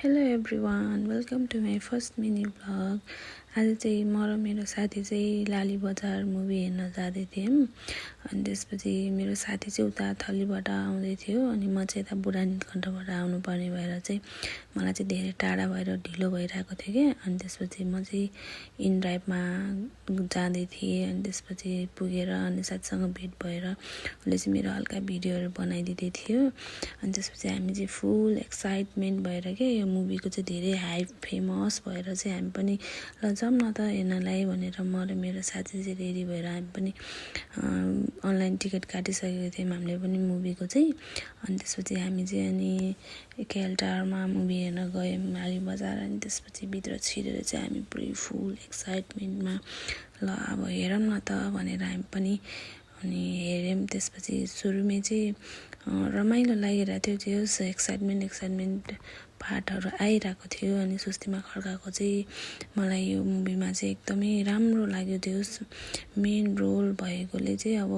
Hello everyone, welcome to my first mini blog. आज चाहिँ म र मेरो साथी चाहिँ लाली बजार मुभी हेर्न जाँदै थियौँ। अनि त्यसपछि मेरो साथी चाहिँ उता थलीबाट आउँदै थियो अनि म चाहिँ यता बुढा नीलकण्ठबाट आउनुपर्ने भएर चाहिँ मलाई चाहिँ धेरै टाढा भएर ढिलो भइरहेको थियो कि। अनि त्यसपछि म चाहिँ इन ड्राइभमा जाँदै थिएँ। अनि त्यसपछि पुगेर अनि साथीसँग भेट भएर उसले चाहिँ मेरो हल्का भिडियोहरू बनाइदिँदै थियो। अनि त्यसपछि हामी चाहिँ फुल एक्साइटमेन्ट भएर के यो मुभीको चाहिँ धेरै हाइप फेमस भएर चाहिँ हामी पनि ल जाऊँ न त हेर्नलाई भनेर म र मेरो साथी चाहिँ रेडी भएर हामी पनि अनलाइन टिकट काटिसकेको थियौँ हामीले पनि मुभीको चाहिँ। अनि त्यसपछि हामी चाहिँ अनि केएल टावरमा मुभी हेर्न गयौँ लाली बजार। अनि त्यसपछि भित्र छिरेर चाहिँ हामी पुरै फुल एक्साइटमेन्टमा ल अब हेरौँ न त भनेर हामी पनि अनि हेऱ्यौँ। त्यसपछि सुरुमै चाहिँ रमाइलो लागिरहेको थियो त्यो एक्साइटमेन्ट पार्टहरू आइरहेको थियो। अनि सुस्तिमा खड्काको चाहिँ मलाई यो मुभीमा चाहिँ एकदमै राम्रो लाग्यो। त्यो मेन रोल भएकोले चाहिँ अब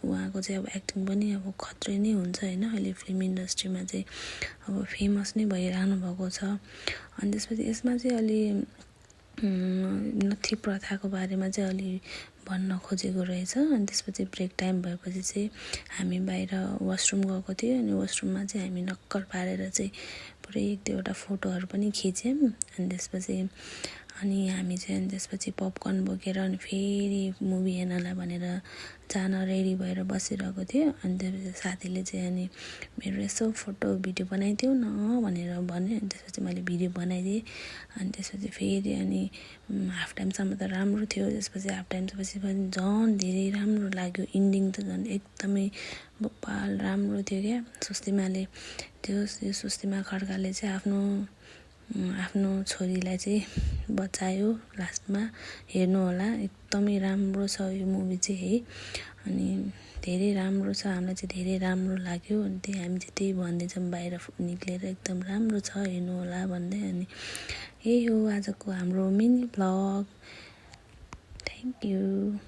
उहाँको चाहिँ अब एक्टिङ पनि अब खत्रै नै हुन्छ होइन। अहिले फिल्म इन्डस्ट्रीमा चाहिँ अब फेमस नै भइरहनु भएको छ। अनि त्यसपछि यसमा चाहिँ अलि नथी प्रथाको बारेमा चाहिँ अलि भन्न खोजेको रहेछ। अनि त्यसपछि ब्रेक टाइम भएपछि चाहिँ हामी बाहिर वासरुम गएको थियौँ। अनि वासरुममा चाहिँ हामी नक्कल पारेर चाहिँ पुरै एक दुईवटा फोटोहरू पनि खिच्यौँ। अनि त्यसपछि हामी चाहिँ त्यसपछि पपकर्न बोकेर अनि फेरि मुभी हेर्नलाई भनेर जान रेडी भएर बसिरहेको थियो। अनि त्यसपछि साथीले चाहिँ अनि मेरो यसो फोटो भिडियो बनाइदेऊ न भनेर भन्यो। अनि त्यसपछि मैले भिडियो बनाइदिएँ। अनि त्यसपछि फेरि अनि हाफ टाइमसम्म त राम्रो थियो। त्यसपछि हाफ टाइमपछि पनि झन् धेरै राम्रो लाग्यो। इन्डिङ त झन् एकदमै बप्पाल राम्रो थियो क्या। सुस्तिमाले यो सुस्तिमा खड्काले चाहिँ आफ्नो छोरीलाई चाहिँ बचायो लास्टमा। हेर्नु होला, एकदमै राम्रो छ यो मुभी चाहिँ है। अनि धेरै राम्रो छ, हामीलाई चाहिँ धेरै राम्रो लाग्यो। अनि हामी चाहिँ त्यही भन्दैछौँ बाहिर निक्लेर एकदम राम्रो छ हेर्नु होला भन्दै। अनि यही हो आजको हाम्रो मिनी ब्लग। Thank you.